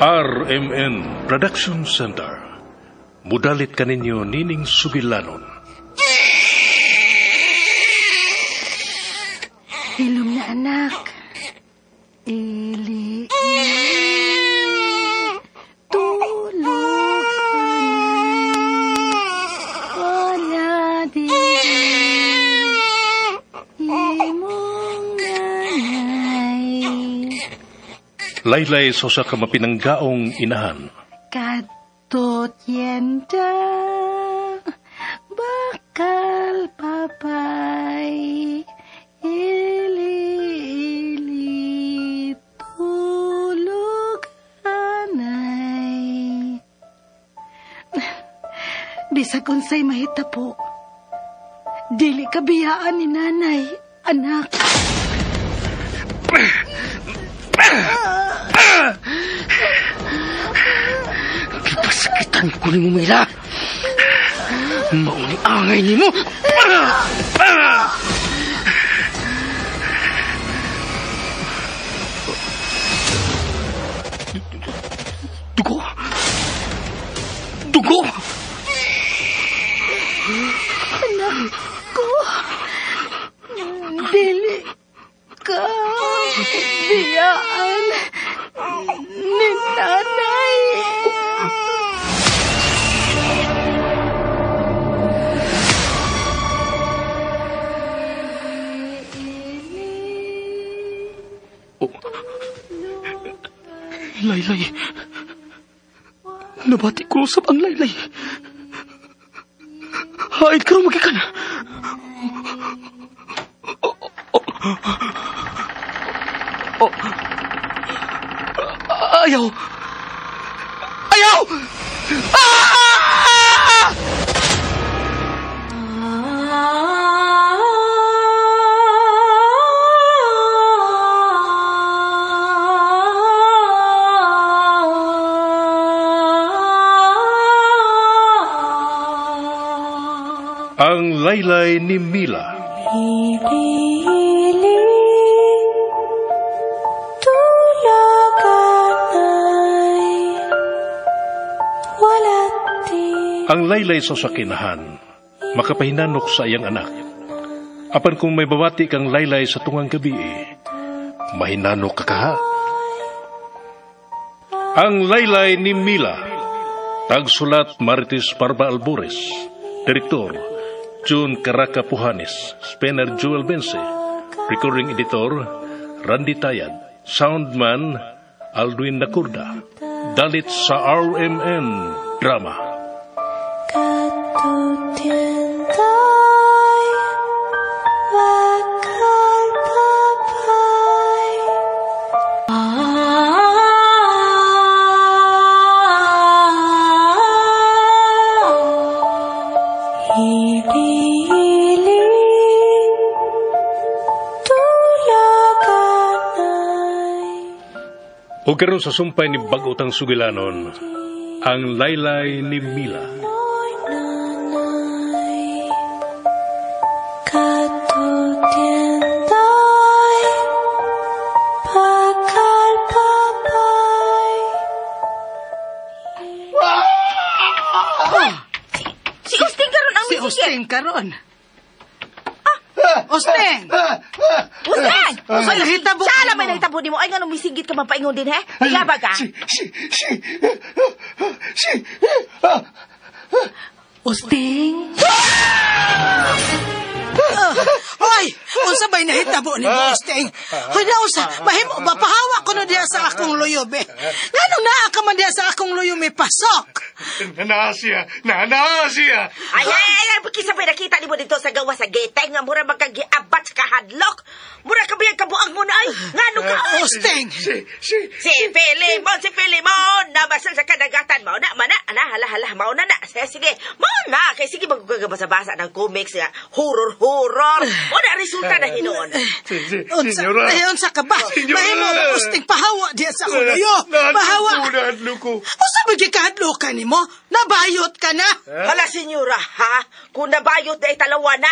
RMN Production Center. Mudalit kaninyo nining sugilanon. Hilom na anak. Ili, ili, tulog anay. Wala di imong nanay. Laylay sa usa ka mapinanggaong inahan. Kadtot yenda, bakal papay. Ili, ili, tulog anay. Bisag unsay mahitabo, dili ka biyaan ni nanay, anak. Gipasakitan ko ni mo, Mila. Mauni angay ni mo. Dugo! Dugo! Anak ko, dili ka biyaan ni nanay. Oh. Laylay. Nabati ko usap ang laylay. Haid ka magikan. Oh, oh, oh. Ayaw! Ayaw! Ah! Ang laylay ni Mila. Ili, tulog anay, wala di. Ang laylay sa sakinahan, makapahinanok sa iyang anak. Apan kung may babati kang laylay sa tungang gabi, mahinanok ka kaha. Ang laylay ni Mila. Tagsulat Marites Parba Albores. Direktor June Caraca Puhanes, Spencer Joel Bense, Recording Editor Randy Tayad, Soundman Aldwin Nakurda. Dalit sa RMN Drama. Katutientay, bakal papay. Ili, tulog anay. O karon sa sumpay ni bag-otang sugilanon, ang laylay ni Mila. Nanay, katutientay, bakal papay. Si Usting karon ang Si misigit. Usting karon. Usting! Usting! Unsay nahitabo? Sala may nahitabo nimo. Ay nganong misigit ka man paingon din, he? Gaba ka? Si, si, si, si, Usting? Hoy! Unsa ba'y nahitabo ni Usting? Hoy, nausa, mahimo ba? Pahawa ko no diya sa akong luyo, be. Nganong naa ka man diya sa akong luyo, may pasok? Naa siya, naa siya. Ay, ay, ay, ay, kisa pa'y nakita nimo dito sa gawa sa gate nga mura magkagiabat sa kahadlok. Mura ka biyag kabuang mo na ay. Ngano ka? Usting! Si, si, Si Filimon, si Filimon, nabasal sa kadagatan. Mao na, mana, ana, hala, hala, mao na na. Sige, sige, mao na. Kay sige, magkagabasa-basa ng comics nga. Horror, horror. Mao na, resulta na hinuon. si, si, Unsa, senyora. ay, unsa ka ba? Senyora. Mahimo ba, Usting, pahawa diya sa akong luyo. Pahawa! Nahadlok ko. Unsa ba gikahadlok ka nimo? Nabayot ka na? Hala, senyora, ha? Kung nabayot na italawan na,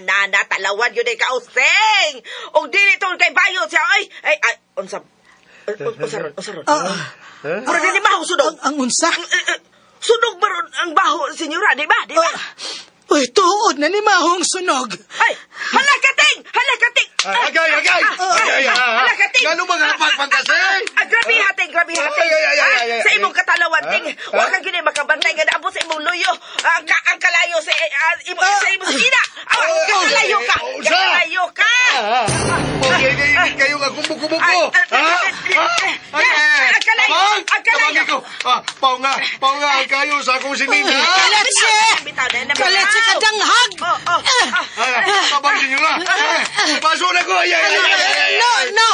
na, na, talawan yun ay kauseng. Og dili tungod kay bayot siya, ay, ay, ay, unsa, Usaron, usaron. Mura na ni baho sunog. Ang unsa? Sunog ba ron ang baho, senyora, di ba? Di ba? Uy, tuod na ni mahong sunog. Ay, hala kating! Hala kating! Agay, agay! Agay, Hala kating! Ngano ba nga pagpangkasay? Grabe hating, grabe hating. Ay, ay, ay, ay, ay, Sa imong katalawan, ting. Ah? Wa kang gini makabantay nga naabot sa imong luyo. Ang kalayo sa imo sa imong sina. Kalayo ka. Kalayo ka. Okay, kayo nga kumukubuko. Ang kalayo, ang kalayo. Paunga, paunga ang kayo sa akong sinina. Kaletsi! Kaletsi ka danghag! Tabang senyora. Paso na ko. Ay, ay, ay, No, no!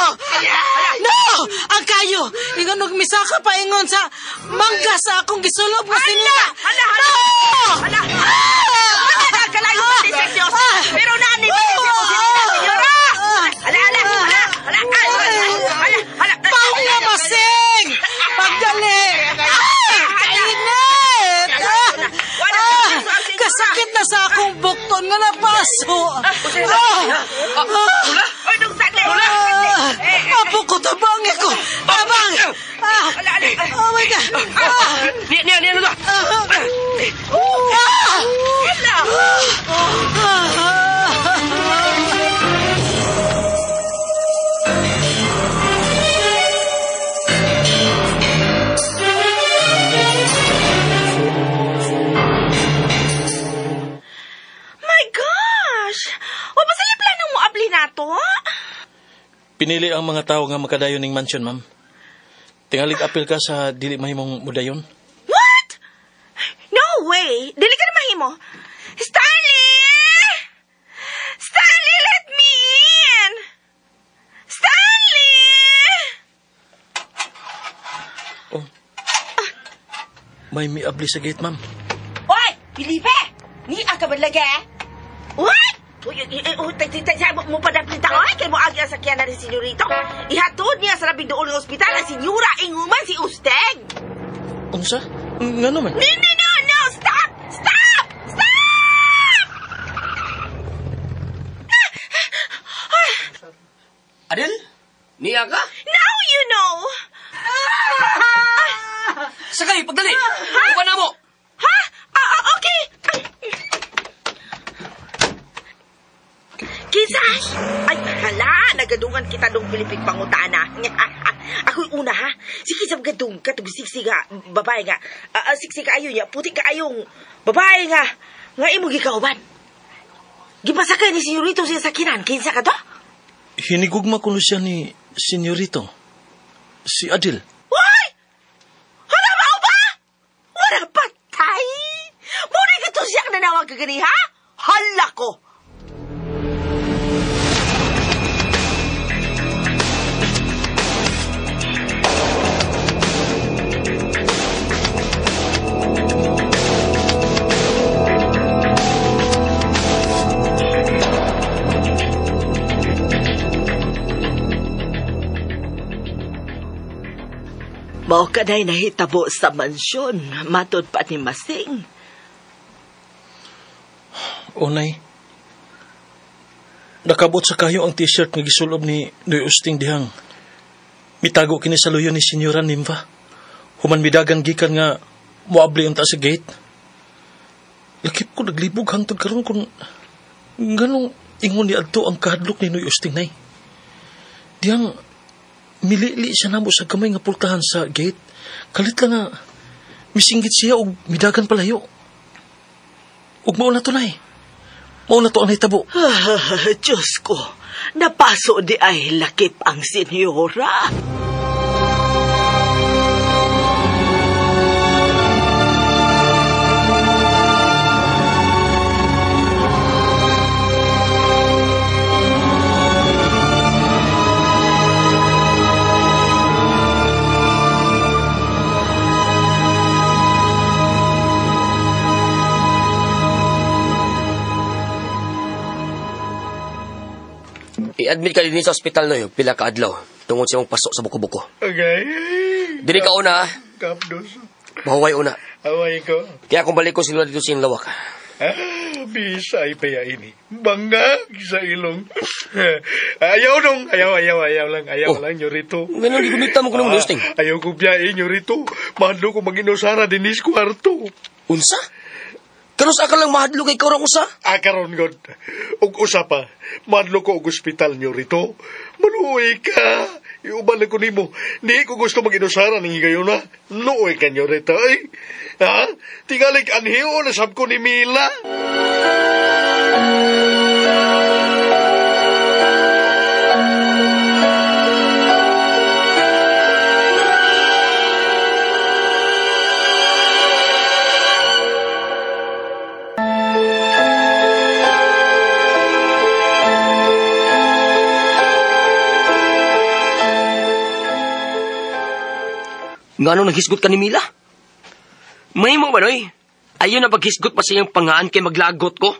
No! Ang kayo! Ingon og misaka pa ingon sa mangga sa akong gisulob nga sinina. Hala, hala! No! Hala! Hala, kalayo pa ni Diyos. Pero naani pa sa imong sinina, senyora. Hala, hala, hala, hala, hala, hala. Paunga masing! Pagdali! Kainit! Kasakit na sa akong bukton nga napaso. Oy, dong saglit. Apo ko, tabang ako. Tabang! Oh my God! Niya, niya, ano to? My gosh! O ba sa'yo plano mo abli na to? Pinili ang mga tao nga makadayon ning mansion, ma'am. Tingalig apil ka sa dili mahimong mudayon. What? No way! Dili ka na mahimo. Stanley! Stanley, let me in! Stanley! Oh. May miabli sa gate, ma'am. Oy! Felipe! Ni ka ba lagi? What? Uy, mo padaplita ay kay mo agi ang sakyan na ni senyorito. Ihatod niya sa labing doon ng ospital ang senyora inguman si Usteng. Unsa? Ngano man? No, no, no, no! Stop! Stop! Stop! Adel? Niya ka? Now you know! Sakay, pagdali! Uban na mo! Ha? Okay! Kinsa? Ay, hala! Nagadungan kita dong Pilipig pangutana. Ako'y una, ha? Sige, sa gadung ka, tug siksi nga, babae nga. Siksi ka ayo niya, puti ka ayong babae nga. Nga imo gikauban. Gipasakay ni senyorito siya sa kinan. Kinsa ka to? Hinigugma ko siya ni senyorito. Si Adil. Uy! Hala ba ba? Wala patay! Muna ka to siya nanawag ka gani, ha? Hala ko! Mao kanay nahitabo sa mansyon, matod pa ni Masing. Onay, nakabot sa kayo ang t-shirt nga gisulob ni Noy Usting dihang. Mitago kini sa luyo ni Senyora Nimfa. Human midagan gikan nga moabli unta sa gate. Lakip ko naglibog hangtod karon kung nganong ingon ni adto ang kahadlok ni Noy Usting nay. Dihang milili siya namo sa gamay nga pultahan sa gate. Kalit lang nga misinggit siya og midagan palayo. Ug mao na to nay. Mao na to ang nahitabo. Diyos ko, napaso di ay lakip ang senyora. I-admit ka din sa ospital no, pila ka adlaw tungod sa imong paso sa buko-buko. Okay. Dili ka una, Kapdos. mahuway una. Away ko. Kaya kung balik ko sila dito sa lawak. Bisay pa ya ini. Bangag sa ilong. Ayaw nung. Ayaw lang. Ayaw lang, nyorito. Ganun, gigumita mo ko ng Usting. Ayaw ko biyahe, nyorito. Mahadlo ko mag-inusara din is kwarto. Unsa? Karon sa ka lang mahadlo kay ikaw ra usa? Karon god. Og usa pa, mahadlo ko og ospital nyorito. Maluoy ka. Iuban ko nimo. Di ko gusto mag-inusara ning higayuna. Luoy ka nyorito, ay. Ha? Tingalik anhiyo na sab ko ni Mila. Ngano naghisgot ka ni Mila? May mo ba, Noy? Ayaw na paghisgot pa sa iyang pangaan kay maglagot ko?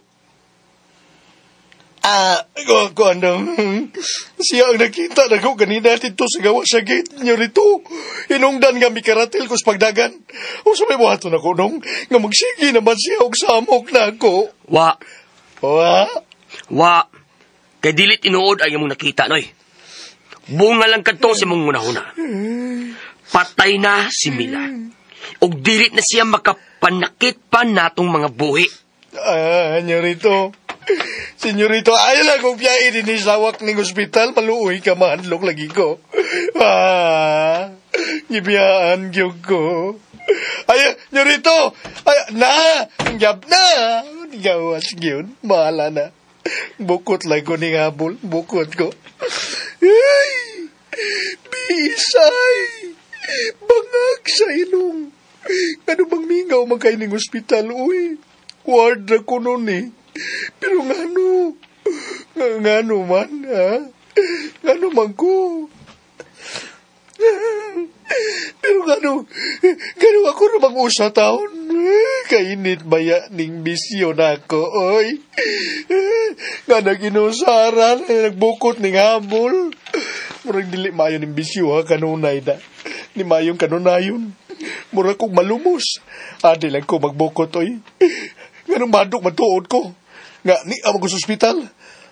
Siya ang nakita na ko kanina dito sa gawa sa gate niyo rito. Inungdan nga mikaratil ko sa pagdagan. O sa may buhaton ako nung, nga magsige naman siya og samok na ako. Wa. Wa? Wa. Kay dilit inuod ay imong nakita, Noy. Bunga lang kadto sa imong hunahuna. Patay na si Mila. Og dilit na siya makapanakit pa natong mga buhi. Senyorito. Senyorito, ayaw lang kong biyahe din sa lawak ng ospital. Maluoy ka, mahandlok lagi ko. Gibiyaan gyud ko. Ay, senyorito! Ay, na! Gab na! Gawas gyud. Bahala na. Bukot lang ko ni habol. Bukot ko. Ay! Bisay! Bangag sa ilong. Ano bang mingaw man kayo ng ospital, uy? Ward na ko nun eh. Pero ngano? Ngano man, ha? Ngano man ko? Pero ngano? Ngano ako namang usa taon? Kainit baya ning bisyo na ako, oy. Nga naginusaran, nagbukot ning habol. Murag dili maayo ning bisyo, ha, kanunay na. Ni mayong kanunayon. Mura kong malumos. Adi lang ko magbukot, oy. Ganun madok matuod ko. Nga, ni amang ko sa ospital.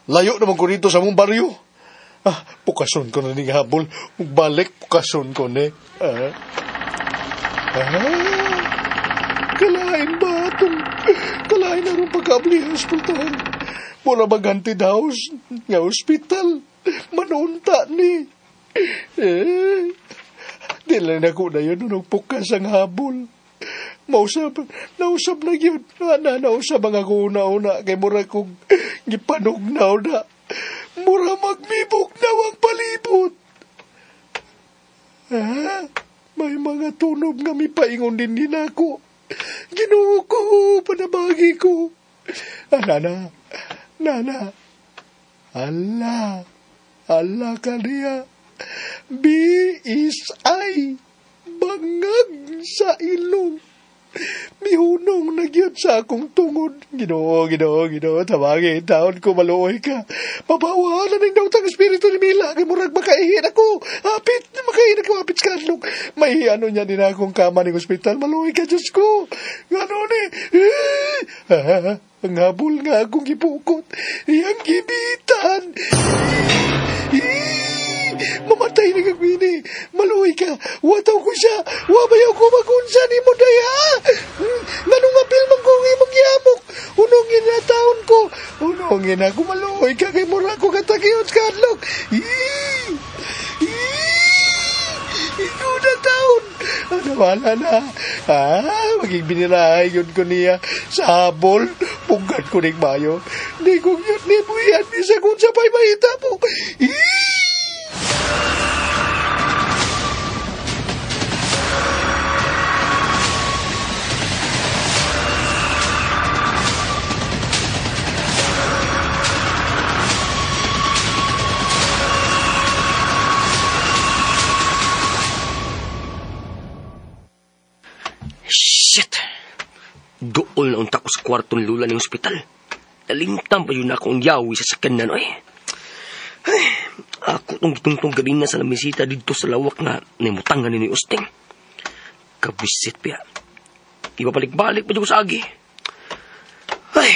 Layo naman ko rito sa mong baryo. Pukason ko na ning habol. Balik, pukason ko ni. Kalain ba itong... Kalain na rin pagkaabli ang ospital. Mura maganti house nga ospital. Manunta ni. Di lang ako na yun nung pukas ang habol. Mausap, nausap na yun. Nausap ang ako una-una. Kay mura kong gipanugnaw na. Mura magmibog na ang palibot. May mga tunob nga mipaingon din ako. Ginoo ko, panabagi ko. Nana, nana. Ala, ala kaniya. B is I. Bangag sa ilong. Mihunong na gyud sa akong tungod. Ginoo, Ginoo, Ginoo, tawagi, taon ko maluoy ka. Mabawalan ang dautang espiritu ni Mila. Kay murag makaihin ako. Hapit, makaihin ako, hapit sa kadlok. May ano niya din akong kama ng ospital. Maluoy ka, Diyos ko. Ano ni? Ang habol nga akong gipukot. Iyang gibitan. Mamatay na kagwini. Maluoy ka. Wataw ko siya. Wabayaw ko magunsa ni mo daya. Nganong apil man ko ang imong yamok. Unongin na taon ko. Unongin ako maluoy ka. Kay mura ko katakiyot kadlok. Ikaw na taon. Ano, wala na. Maging binirahay yun ko niya. Sa habol, pugad ko ning mayo. Di ko yun ni Buyan. Bisa kung sabay mahita mo. Shit! Dool na unta ko sa kwartong lula ng ospital. Nalimtan pa yun ako ang yawi sa sakyan na no eh. Ay, ako itong gitungtong ganina sa lamisita dito sa lawak na nimutangan ni Usting. Kabisit pa. Ibabalik-balik pa dyan ko sa agi. Ay,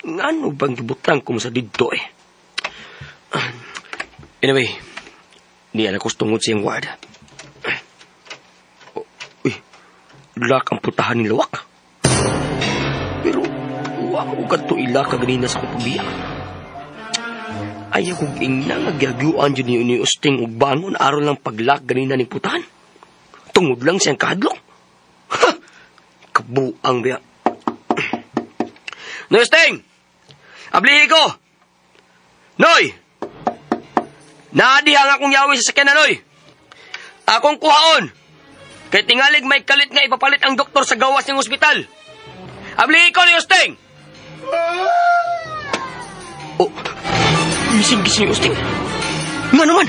Ngano bang gibutang ko mo sa didto eh? Anyway, niya na tungod sa iyang ward. Oh, uy, lock ang putahan ni lawak. Pero, wa ko kadto ila kaganina sa akong pagbiya. Ayaw kong ingna nga gihagyuan dyan ni Usting og bangon aron lang paglock ganina ni putahan. Tungod lang siyang kahadlok. Ha! Kabuang biya. Noy Usting! Ablihi ko! Noy! Naadiha nga akong yawi sa sakyanan, Noy! Akong kuhaon! Kay tingalig may kalit nga ipapalit ang doktor sa gawas ng ospital. Ablihi ko, Noy Usting! Oh, gising-gising, Usting. Nga naman!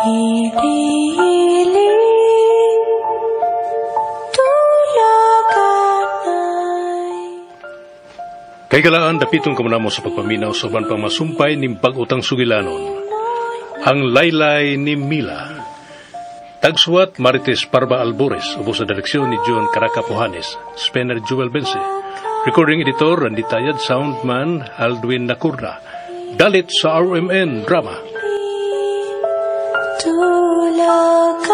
Hili-hili, tulaganay. Kay galaan dapiton kamunamo sa pagpaminaw sa uban pang masumpay ning bag-utang sugilanon. Ang Laylay ni Mila. Tagsuwat Marites Parba Albores, ubos sa direksyon ni John Caraca Puhanes, Spencer Jewel Bense. Recording editor Randy Tayad, soundman Aldwin Nakurna. Dalit sa RMN Drama. Tulaganay.